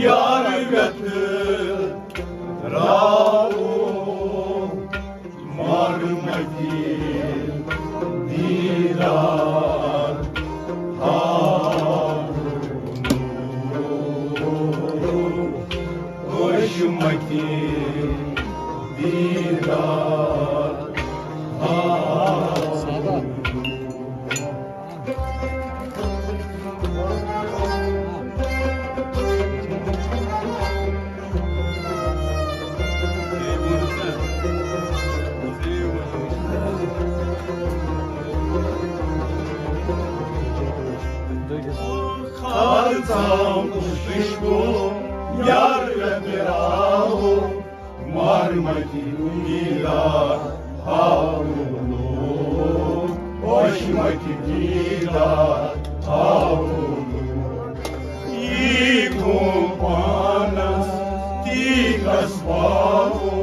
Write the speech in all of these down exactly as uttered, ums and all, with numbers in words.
یار ویت راو مارمتی دیدار ہاونو، عشمتی دیدار ہاونو۔ خالصام خوشبو یار رب راہو، مارمتی دیدار ہاونو، وشمتی دیدار ہاونو۔ یی گوٚو پانس تی کس پاوو،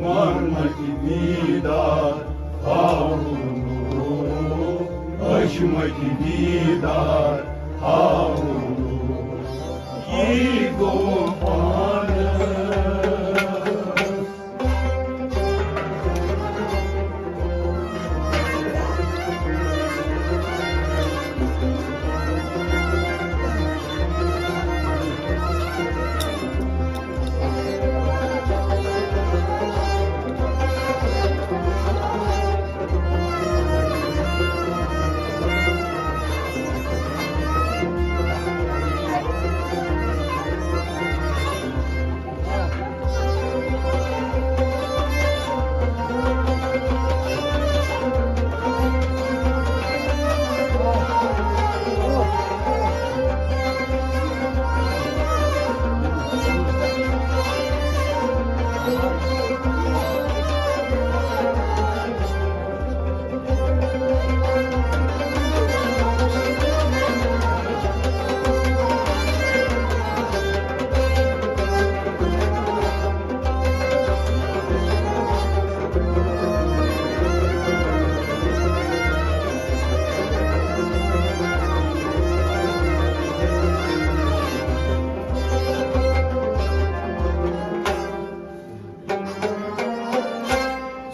مارمتی دیدار ہاونو، وشمتی دیدار ہاونو۔ یی گوٚو پانس۔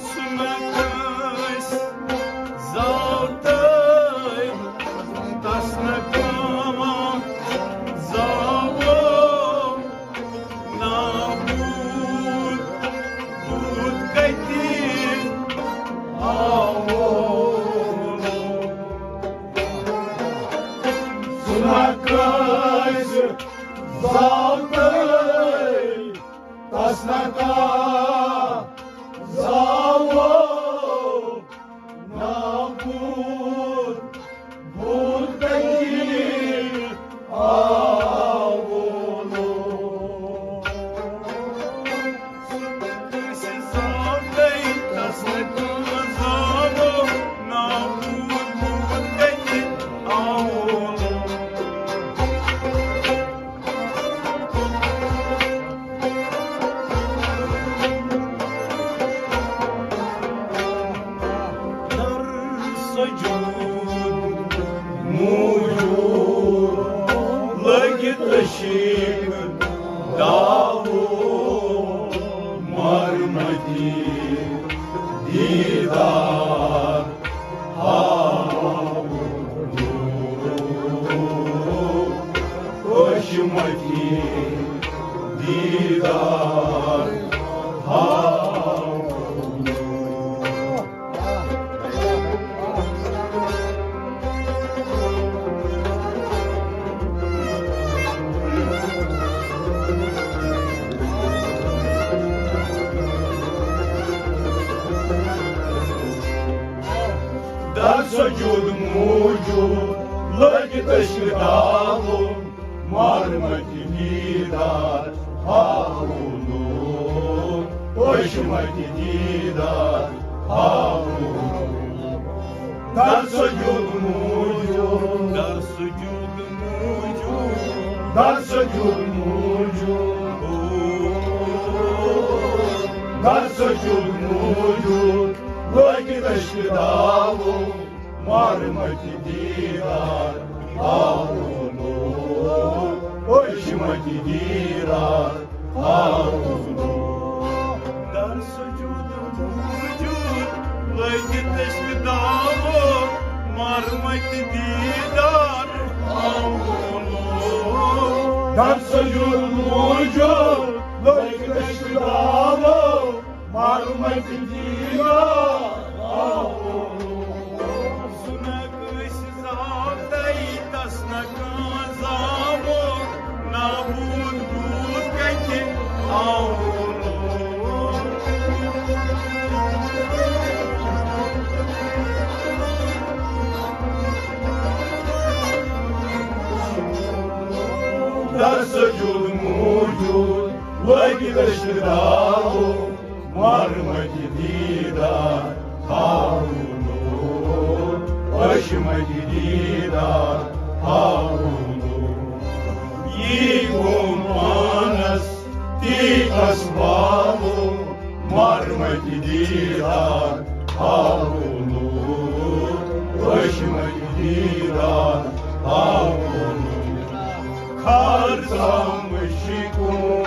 سُہ نہ کٲنٛسہِ زاو تٔمۍ، تس نہ کٲمہ زاوو۔ نابود، بود کتہِ آوو؟ سُہ نہ کٲنٛسہِ زاو تٔمۍ، تس نہ کانٛہہ زاوو۔ نابود، بود کتہِ آوو؟ در سجود موجود لگت عشق داو، مارمتی دیدار ہاونو، وشمتی دیدار ہاونو۔ سجود موجود لگہِ تشکہِ دالو، مارمتہِ دیدار ہاوو نور، عشمتہِ دیدار ہاوو نور۔ در سجود موجود، در سجود موجود، در سجود موجود، در سجود موجود لگہِ تشکہِ دالو، مارمتہِ دیدار ہاوو نور، عشمتہِ دیدار ہاوو نور۔ در سجود موجود لگہِ تشکہِ دالو، مارمتہِ دیدار ہاوو نور۔ در سجود موجود لگہِ تشکہِ دالو، مارمتہِ دیدار ہاوو۔ سُہ نہ کٲنٛسہِ زاو تَے، تَس نہ کانٛہہ زاوو، نابوٗد روٗد کَتہِ آوو۔ در سجود موجود لگہِ تشکہِ دالو، مارمتہِ دیدار ہاوو نور، عشمتہِ دیدار ہاوو نور۔ یی گوٚو پانس تی کس والو، مارمتہِ دیدار ہاوو نور، عشمتہِ دیدار ہاوو نور۔ خار زام شکون۔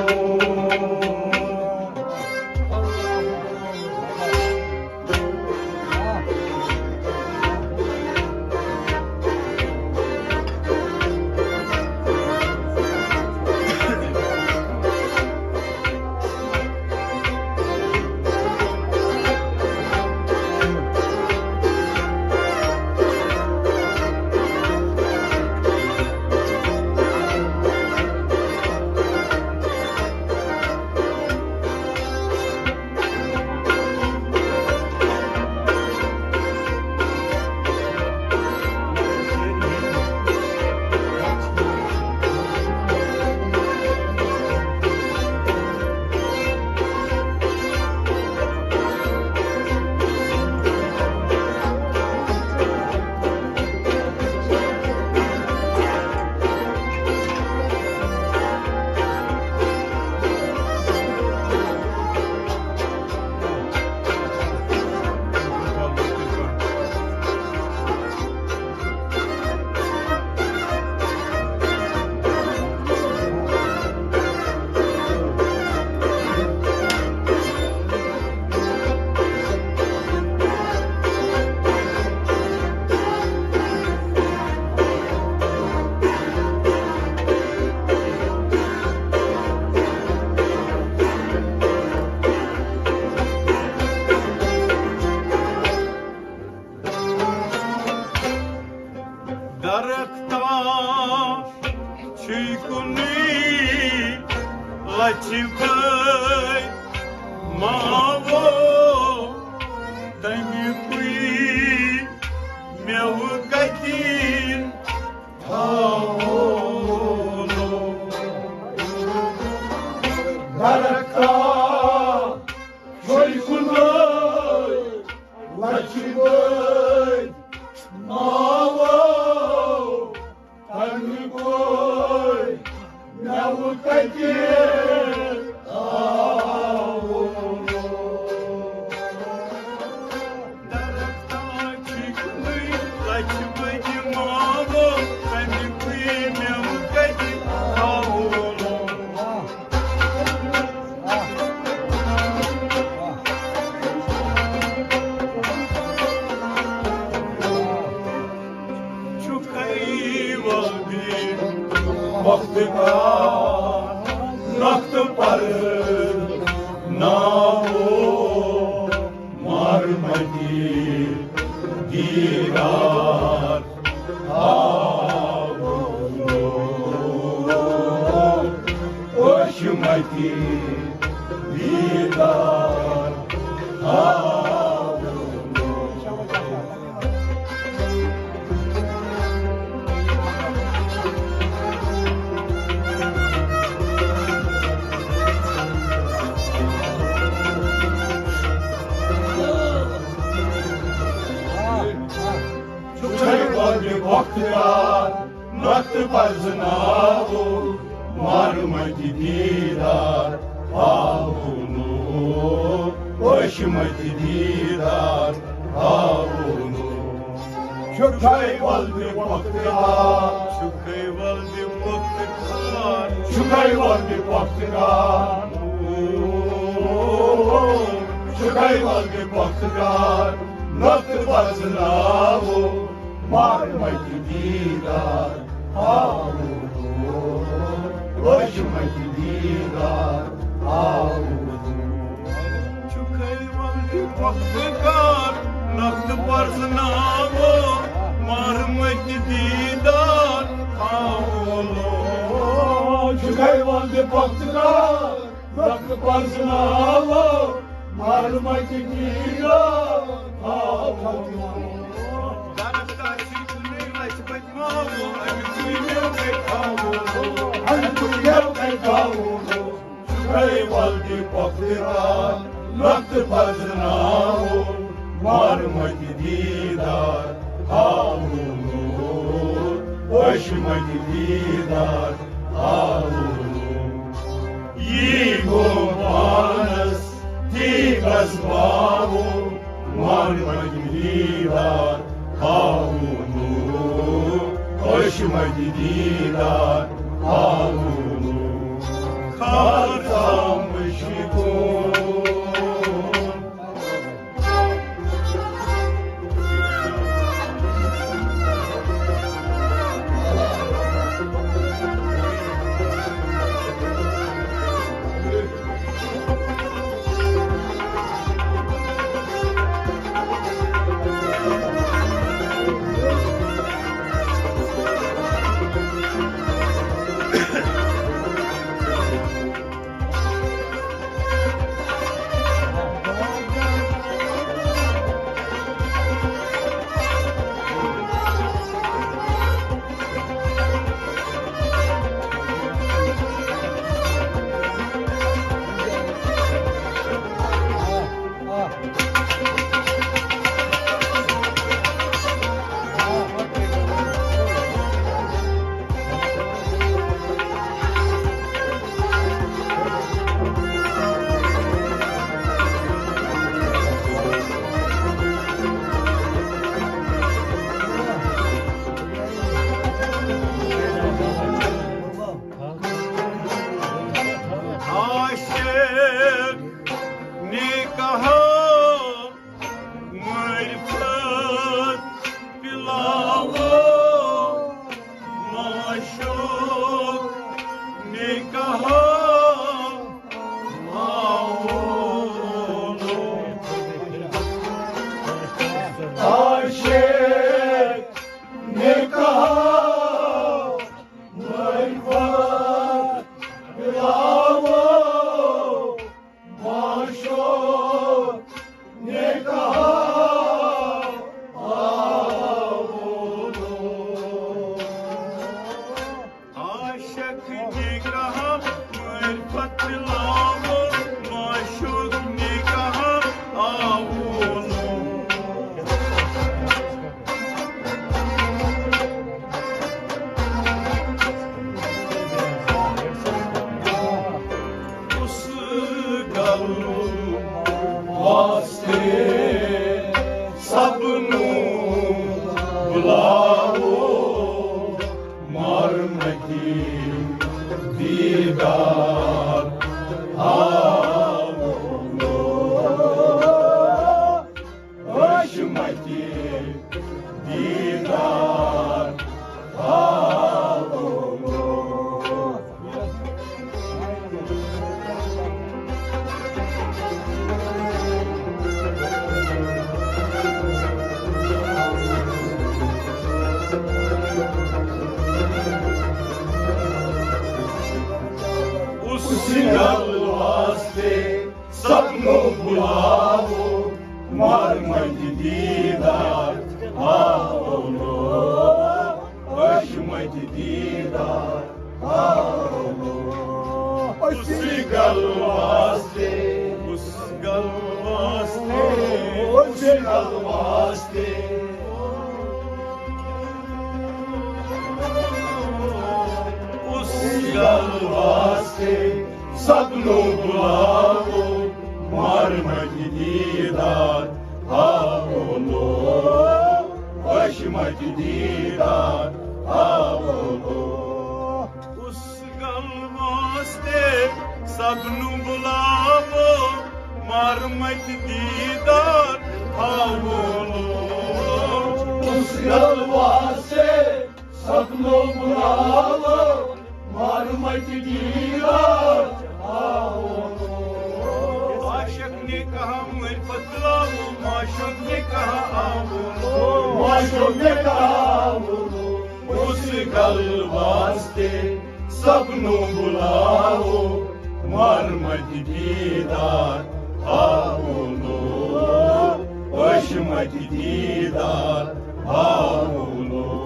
درختاں چھُے کُنُے لَچھِ بٔدۍ ماوو، تَمیُکُے مٮ۪وٕ کَتہِ تھاوو؟ درختاں چھُے کُنُے لَچھِ بٔدۍ ماوو، تَمیُکُے مٮ۪وٕ کَتہِ تھاوو؟ درختاں چھُے کُنُے لَچھِ بٔدۍ ماوو، تَمیُکُے مٮ۪وٕ کَتہِ تھاوو؟ چھُکھَے وَلدِ وقت کا نقط پر ناوو، مارمتی دیدار آوو، عشمتی دیدار آوو۔ پۄختہٕ کار، نۄختہٕ پرزٕناوو، مارٕ متہِ دیٖدار ہاوو نوٗر، ٲشہِ متہِ دیٖدار ہاوو نوٗر۔ چھُکھے ولدِ پۄختہٕ کار، چھُکھے ولدِ پۄختہٕ کار، چھُکھے ولدِ پۄختہٕ کار، چھُکھے ولدِ پۄختہٕ کار، نۄختہٕ پرزٕناوو، مارٕ متہِ دیٖدار ہاوو نوٗر، ٲشہِ متہِ دیٖدار ہاوو نوٗر۔ چھُکھے ولدِ پۄختہٕ کار، نۄختہٕ پرزٕناوو، مارٕ متہِ دیٖدار ہاوو نوٗر۔ چھُکھے ولدِ پۄختہٕ کار، نۄختہٕ پرزٕناوو، مارٕ متہِ دیٖدار ہاوو نوٗر۔ چھُکھے ولدِ پۄختہٕ کار، نۄختہٕ پرزٕناوو، مارٕ متہِ دیٖدار ہاوو نوٗر، ٲشہِ متہِ دیٖدار ہاوو نوٗر۔ یی گوٚو پانس، تی گژھٕ باوُن، مارٕ متہِ دیٖدار ہاوو نوٗر، ٲشہِ متہِ دیٖدار ہاوو نوٗر۔ خار تام شکون۔ عاشق نکاح معرفت پلاوو، معشوق نکاح ہاوو۔ عاشق نکاح معرفت پلاوو، معشوق نکاح ہاوو۔ عاشق نکاح معرفت پلاوو، معشوق نکاح ہاوو۔ اس گل واسطے سب نوں بلاوو، مارمتی دیدار ہاوو۔ عشمتی دیدار ہاوو۔ اس گل واسطے سب نوں بلاوو، مارمتی دیدار ہاوو۔ عشمتی دیدار ہاوو۔ اس گل واسطے، اس گل واسطے، اس گل واسطے۔ واسطے سپنوں بلاوو، مارمت دیدار ہاوو لو، وشمت دیدار ہاوو لو۔ اس گل واسطے سپنوں بلاوو، مارمت دیدار ہاوو لو۔ اس گل واسطے سپنوں بلاوو، مارمت دیدار ہاوو لو۔ عاشق نے کہا، مجھ بتلاؤ، معشوق نے کہا، آؤ لو۔ معشوق نے کہا، آؤ لو۔ اس گل واسطے سپنوں بلاوو، مارمت دیدار ہاوو لو، وشمت دیدار ہاوو لو۔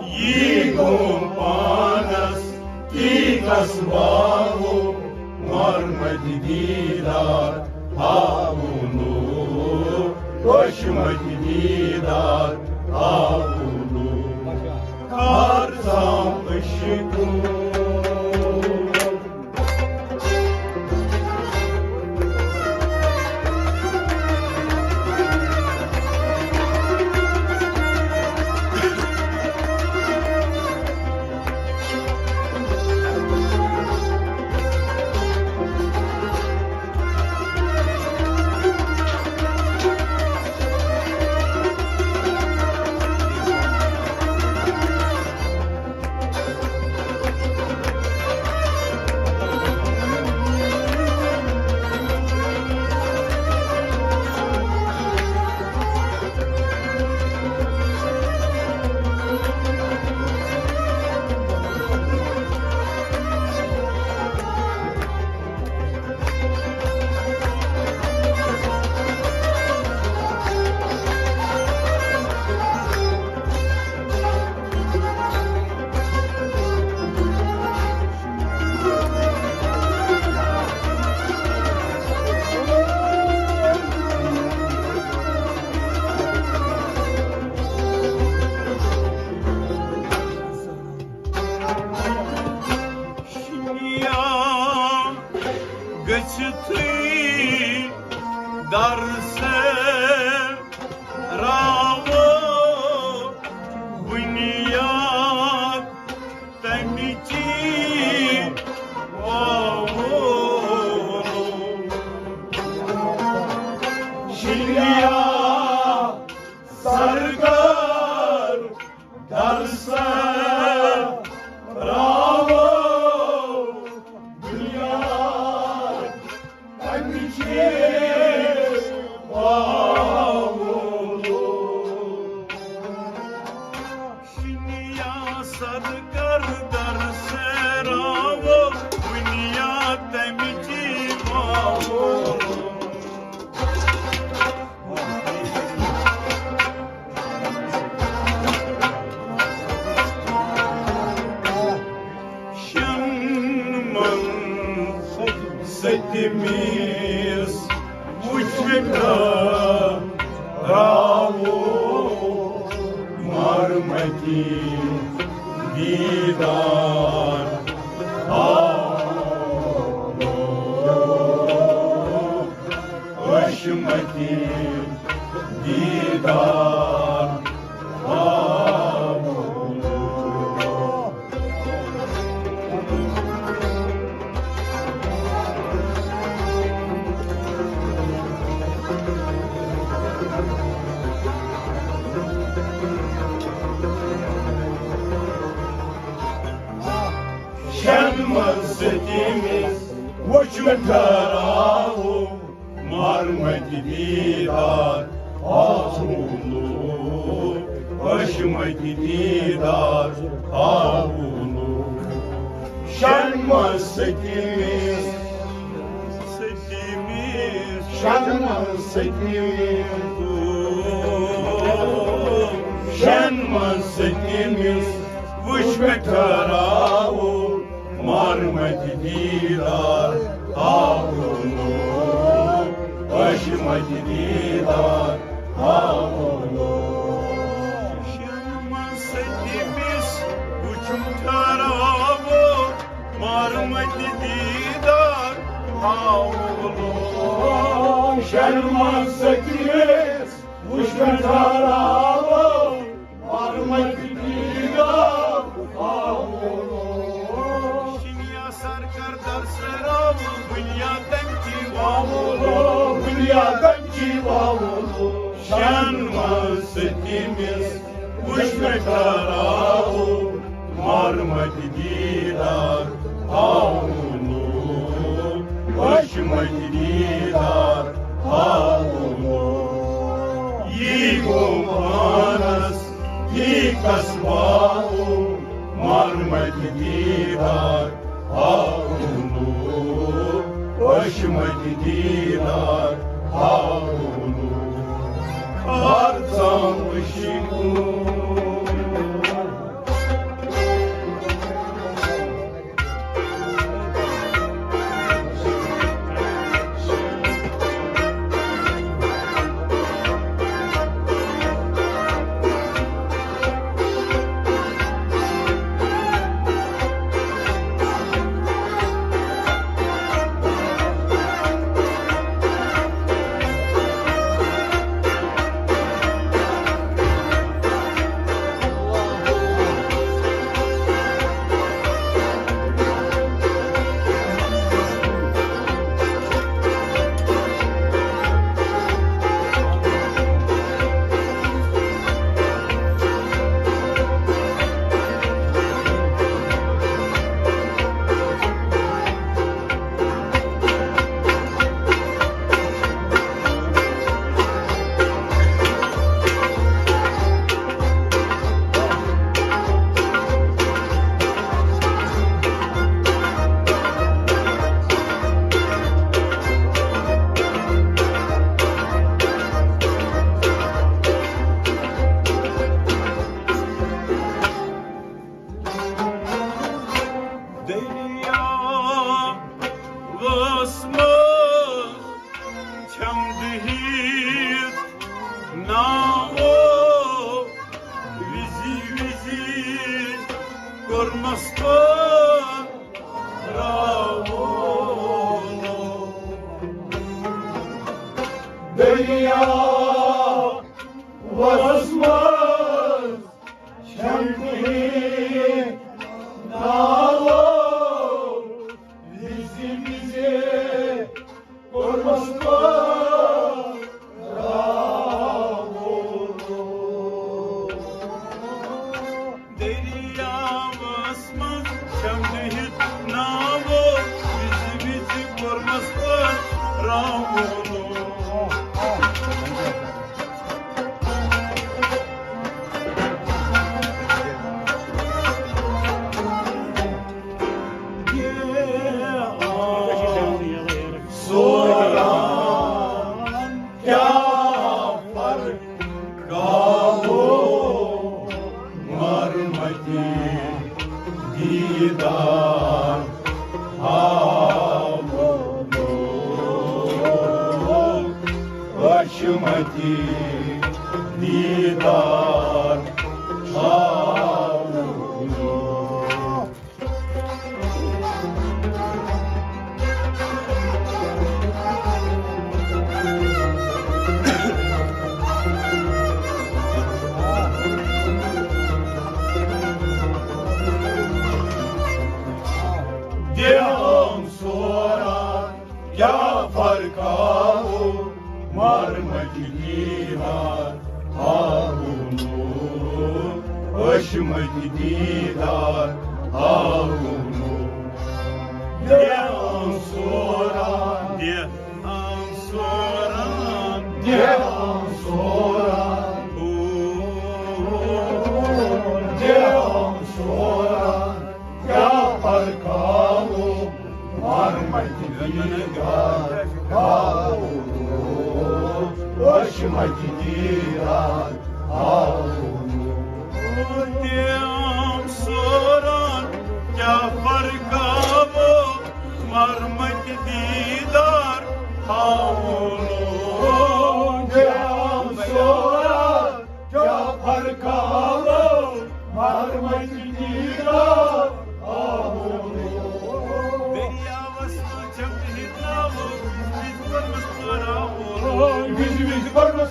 یہ گوم پانس کی کس باوو، مارمت دیدار ہاوو لو، وشمت دیدار ہاوو لو۔ کار زام عشقو۔ شِنیا گٔژھِتھٕے درسہٕ راوو بُنیاد تَمِچی واوو۔ شِنیا سرکار درسہٕ راوو بُنیاد تَمِچی واوو۔ شِنیا سرکار درسہٕ راوو بُنیاد تَمِچی واوو۔ شٮ۪ن منٛز سٔتمِس وُچھ مےٚ ٹھہراوو مارمتی دیدار ہاوو۔ وشمتی دیدار ہاوو۔ شٮ۪ن منٛز سٔتمِس وُچھ مےٚ ٹھہراوو مارمتی دیدار ہاوو لو، وشمتی دیدار ہاوو لو۔ شٮ۪ن منٛز سٔتمِس، سٔتمِس، شٮ۪ن منٛز سٔتمِس، شٮ۪ن منٛز سٔتمِس وُچھ مےٚ ٹھہراوو مارمتی دیدار ہاوو لو، وشمتی دیدار ہاوو لو۔ شٮ۪ن منٛز سٔتمِس وُچھُم ٹھہراوو دیدار ہاوُن۔ شرمن ستیس وچھ مےٚ ٹھہراوُن، مر مت دیدار ہاوُن۔ شنیا سر کر در سراوُن، بنیادن کی واوُن، بنیادن کی واوُن۔ شرمن ستیس وچھ مےٚ ٹھہراوُن، مر مت دیدار ہاوُن، وچھ مت دیدار ہاوُن۔ یی گوٚو پانس، یی کس واوُن، مر مت دیدار ہاوُن، وچھ مت دیدار ہاوُن۔ ہر ژام شکوہ۔ دریاوس منٛز چھم دِتھ ناوو، وِزِ وِزِ کوٚرمس پٲراوُن۔ دریاوس منٛز چھم دِتھ ناوو، وِزِ وِزِ کوٚرمس پٲراوُن۔ دریاوس منٛز چھم دِتھ ناوو، وِزِ وِزِ کوٚرمس پٲراوُن۔ سوران کیا فرق گاوو، مر مت دیدار ہاوو، وچھ مت دیدار ہاوو۔ دیام سوران کیا فرق آو، مر مت دیدار آونو، وچھ مت دیدار آونو۔ دیام سوران، دیام سوران، دیام سوران، او، دیام سوران۔ کیا فرق آو، مر مت دیدار آو، وچھ مت دیدار آو۔ دیام سوران کیا فرق آو، مر مت دیدار آو۔ دیام سوران کیا فرق آو، مر مت دیدار آو۔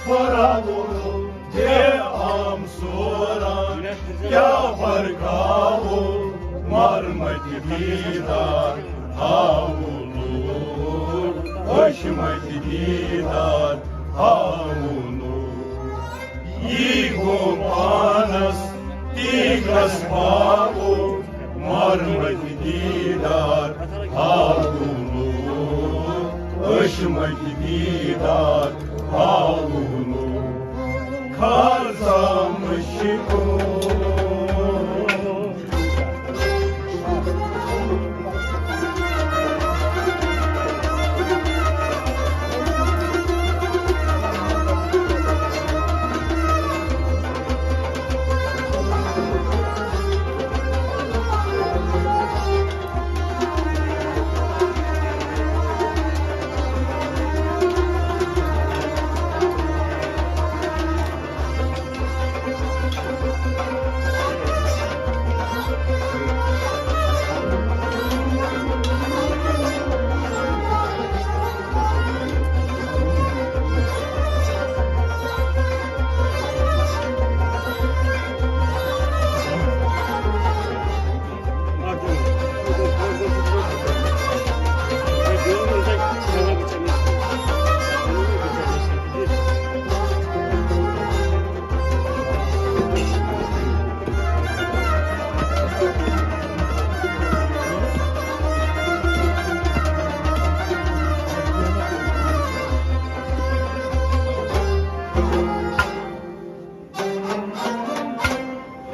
فراوُن دے عام سوران، کیا برکاوو مرمت دیدار ہاوُن، وشمت دیدار ہاوُن۔ یی گو پانس تی کس پاوو، مرمت دیدار ہاوُن، وشمت دیدار ہاوُن۔ خرزام شکو۔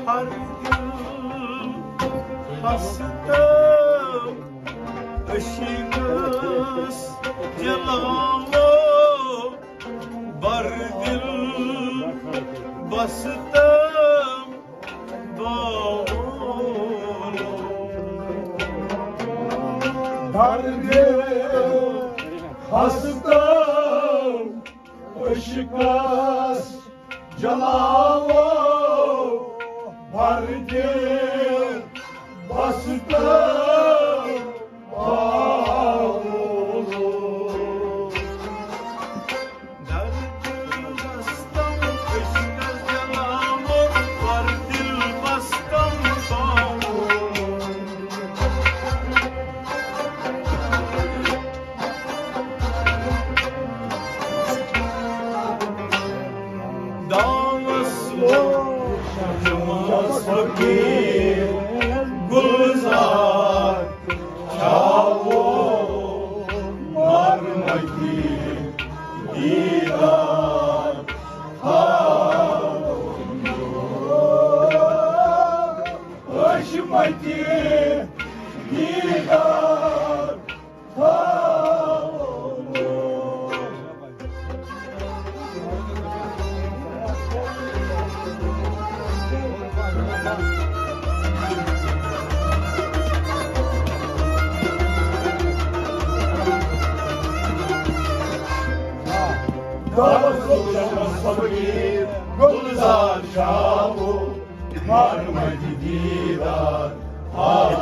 ہر دل ہستم عشقس جلاوو، بر دل بستم باوو۔ بر دل ہستم عشقس جلاوو، بر دل بستم باوو۔ در دل بستم عشقس جلاوو، بر دل بستم باوو۔ داوس لوگ شمس فقیر گلزار چھاوو، مرمتی دیدار ہاوو۔ عشمتی دیدار گلزار شاہ، مرمت دیدار ہاوُن،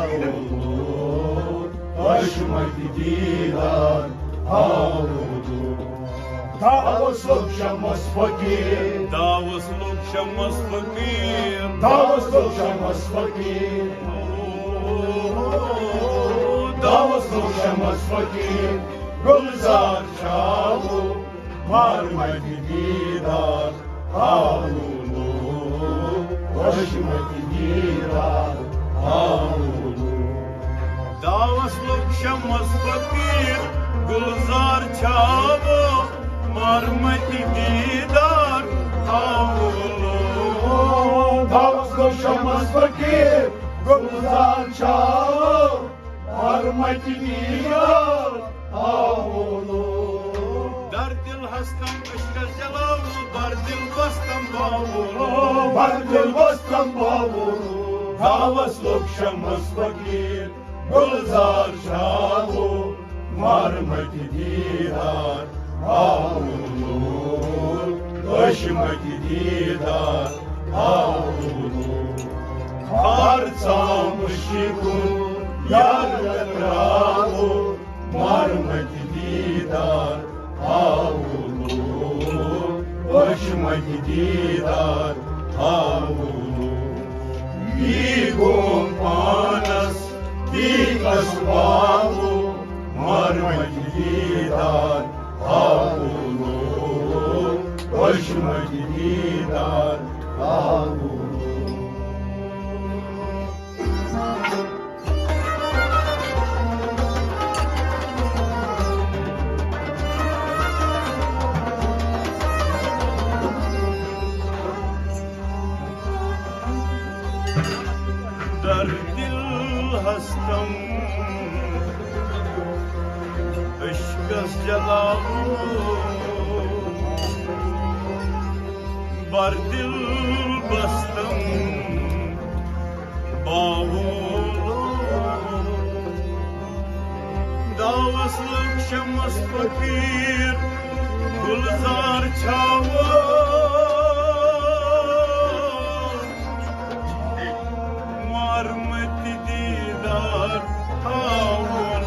عشمت دیدار ہاوُن۔ داوس لوگ شمس فقیر۔ داوس لوگ شمس فقیر۔ داوس لوگ شمس فقیر۔ داوس لوگ شمس فقیر۔ گلزار شاہ، مرمت دیدار ہاوُن، عشمت دیدار ہاوُن۔ داوس لوگ شمس فقیر، گلزار چھاوو، مرمت دیدار ہاوُن۔ داوس لوگ شمس فقیر، گلزار چھاوو، مرمت دیدار ہاوُن۔ در دل ہستم عشقس جلاوو، بر دل بستم باوُن۔ بر دل بستم باوُن۔ داوس لوگ شمس فقیر، گلزار شاہو، مرمت دیدار ہاوُن، عشمت دیدار ہاوُن۔ ہر ژام شکن یار تراوو، مرمت دیدار ہاوُن، وچھمتہِ دیدار ہاوُن۔ یی گوٚو پانس، یی کس باوُن۔ مرمتہِ دیدار ہاوُن۔ وچھمتہِ دیدار ہاوُن۔ در دل ہستم عشقس جلاوو، بر دل بستم باوو۔ داوس لوٚگ شمس فقیر گلزار چھاوو۔ مرمتہِ دیدار ہاوُن۔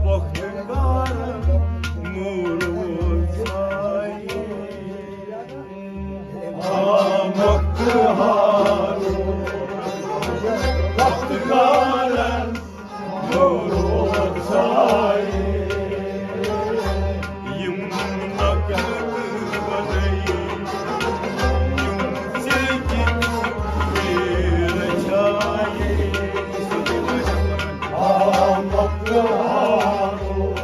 وقت کارن موٗرمُت سایہِ۔ آ وقت ہارُن، وقت کارن موٗرمُت سایہِ۔ یِم نقلہٕ بنٲیِتھ، یِم ژےٚ کِتھ پٲٹھۍ رچھایہِ۔ آ وقت ہارُن،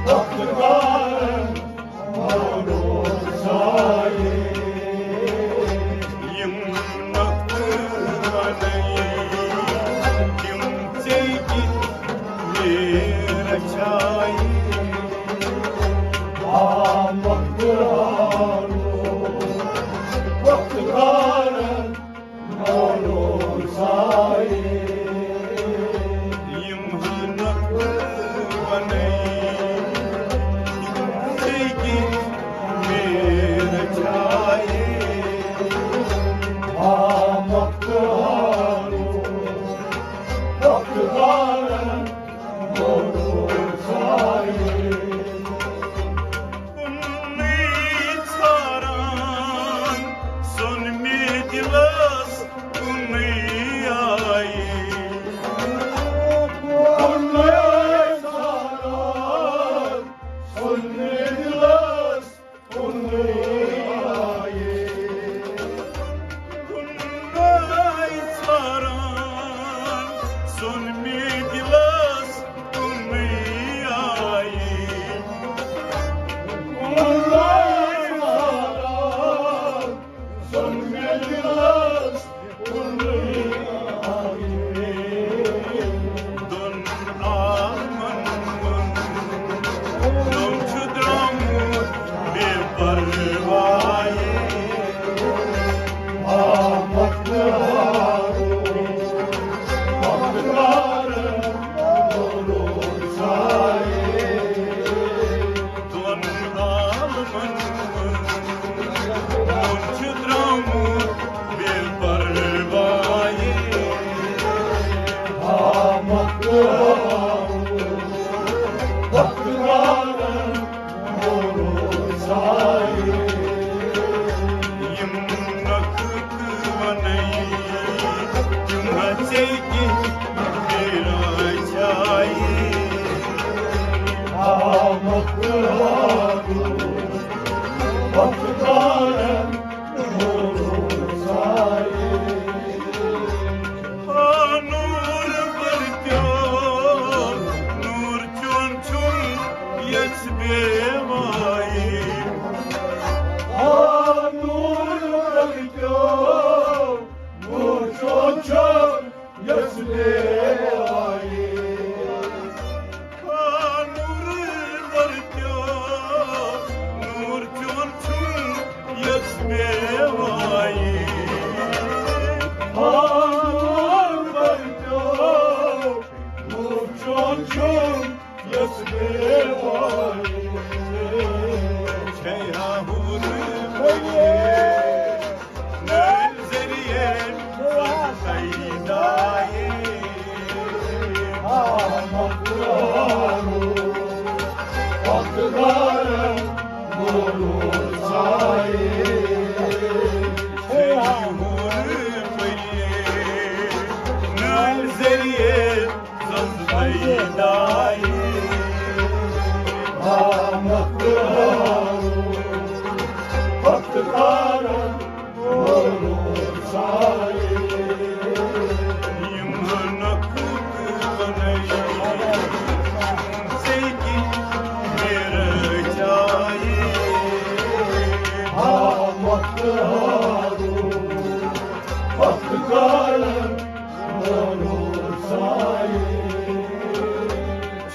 وقت کارن موٗرمُت سایہِ۔ یِم نقلہٕ بنٲیِتھ، یِم ژےٚ کِتھ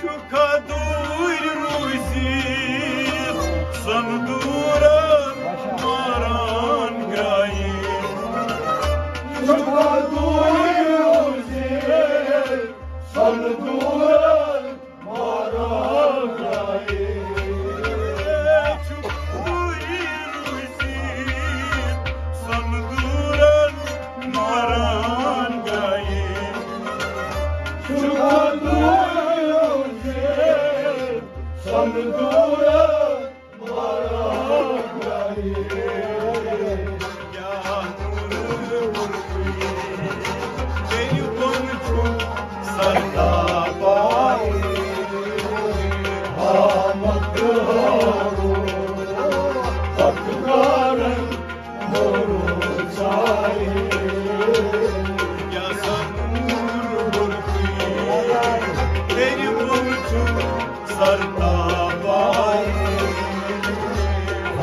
چھُکھا دوٗرِ روٗزِتھ سۄنہٕ دوٗرن ماران گرٛایہِ؟ چھُکھا دوٗرِ روٗزِتھ سۄنہٕ دوٗرن ماران گرٛایہِ؟ چھُکھ دوٗرِ روٗزِتھ سۄنہٕ دوٗرن ماران گرٛایہِ؟ چھُکھا دوٗرِ روٗزِتھ سۄنہٕ دوٗرن ماران گرٛایہِ؟ کیٛاہ نوٗرٕ ووٚنُے تیٚلہِ بۄن چھُ سرتاپاے؟ آمد ہارو پتھ کارن بھروساے۔ کیٛاہ سا نوٗر ووٚنُے تیٚلہِ بۄن چھُ سرتاپاے؟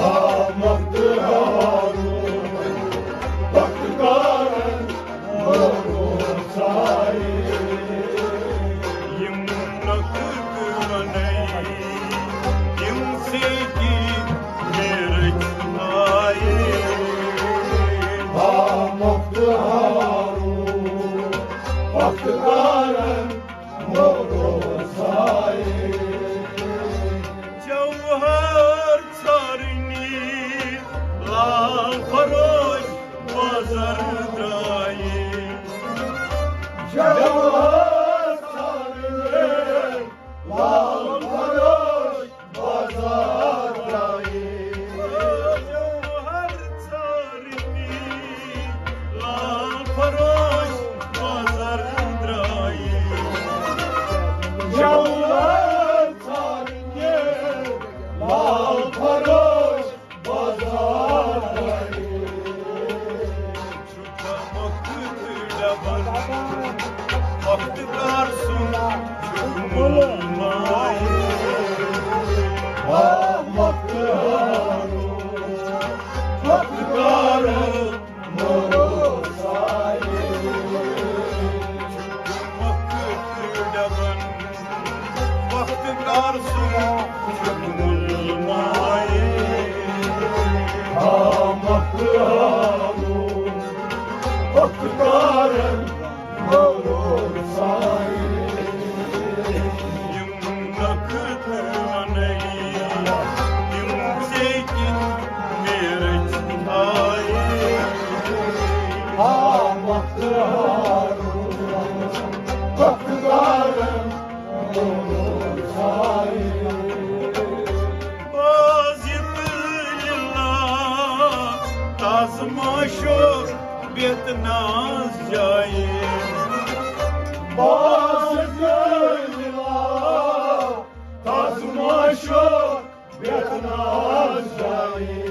آمد ہارو پتھ کارن بھروساے۔ یِم نۄقطہٕ وَنَے، یِم سیٚکہِ مےٚ رٔچھِ آیے۔ آمد ہارو پتھ کارن بھروساے۔ جوہر ژھارنہِ لال فروش بازر درٛایہِ۔ جوہر ژھارنہِ لال فروش بازر درٛایہِ۔ جوہر ژھارنہِ لال فروش بازر درٛایہِ۔ جوہر ژھارنہِ لال فروش بازار۔ چھُکھا وقت ڈبن وقت کار سُنٛد چھُکھ مُلماے؟ آ وقت ہارو وقت کار بھروساے۔ وقت ڈبن وقت کار سُنٛد چھُکھ مُلماے؟ آ وقت ہارو وقت کارن بھروساے۔ یِم نۄقطہٕ وَنَے، تِم سیٚکہِ مےٚ رٔچھِ آیے۔ آ وقت ہارو وقت کارن بھروساے۔ باز یہِ تہٕ لِلا تازٕ معشوق بیت ناز جایہِ۔ باز یہِ تہٕ لِلا تازٕ معشوق بیت ناز جایہِ۔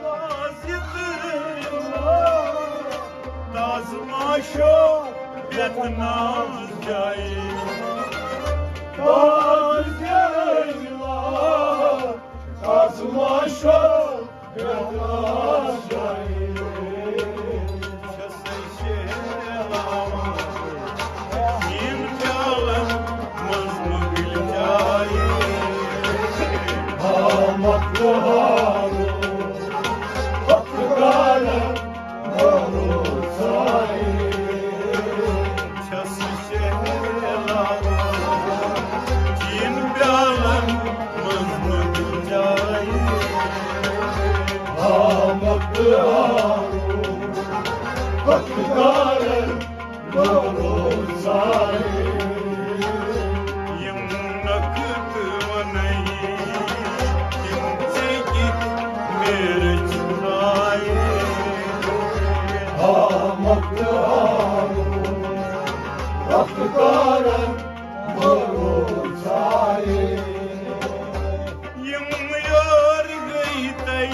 باز یہِ تہٕ لِلا تازٕ معشوق بیت ناز جایہِ۔ باز یہِ تہٕ لِلا تازٕ معشوق بیت ناز جایہِ۔ چھَس شیلاوان یِن پیالن منٛز مۄغلۍ چایہِ۔ آمد ہارو پتھ کارن بھروساے۔ چھَس شیلاوان یِن پیالن منٛز مۄغلۍ چایہِ۔ آمد ہارو پتھ کارن بھروساے۔ یِم نۄقطہٕ وَنَے، تِم سیٚکہِ مےٚ رٔچھِ آیے۔ آمد ہارو پتھ کارن بھروساے۔ یِم یور گٔے تَے،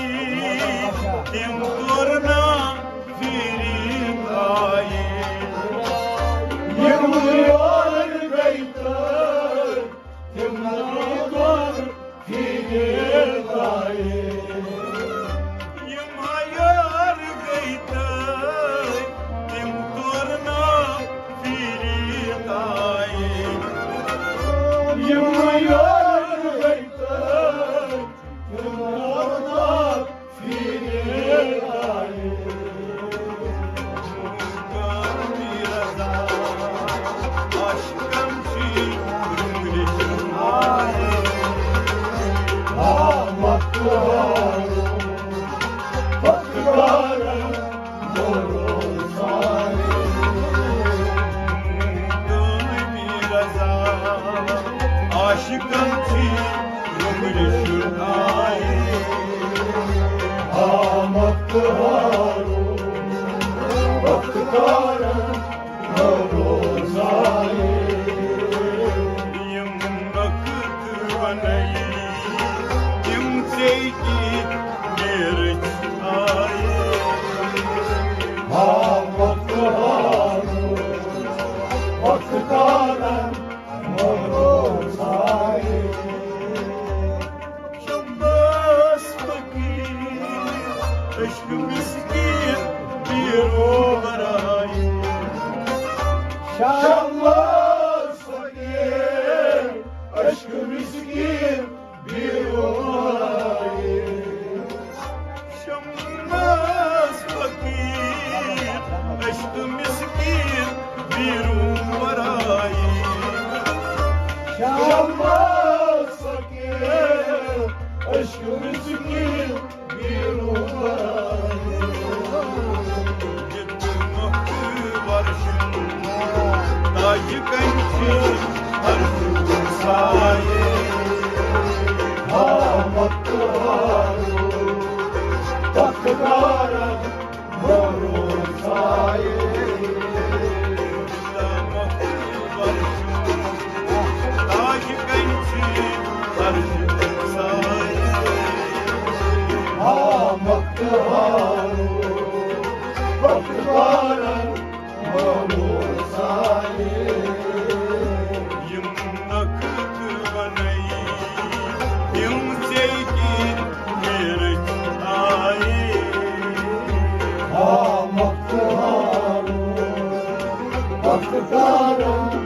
تِم تور نا پھِرِتھ آیہِ۔ یِم یور گٔے تَے، تِم تور پھِرِتھ آیہِ۔ پتکارن بھروسہ۔ دٲیمی رضا عاشقن چھی رُگنہِ شُنایہِ۔ آمد تہارو پتکارن بھروسہ۔ یِم نۄقطہٕ بنٲیی، تِم ژےٚ کِتھ میرچ آیہِ۔ ہا وقت ہارو، وقت کارن بھروسہ۔ شمس فقیر، عشق مسکین، پیرو برائے۔ شمس فقیر، عشق مسکین، پیرو برائے۔ شمس فقیر، عشق مسکین، پیرو برائے۔ شمس فقیر، عشق مسکین، یِم نۄقطہٕ بنٲیی، تِم ژےٚ کِتھ میرچ آیہِ۔ آ مۄختارو، مۄختارو،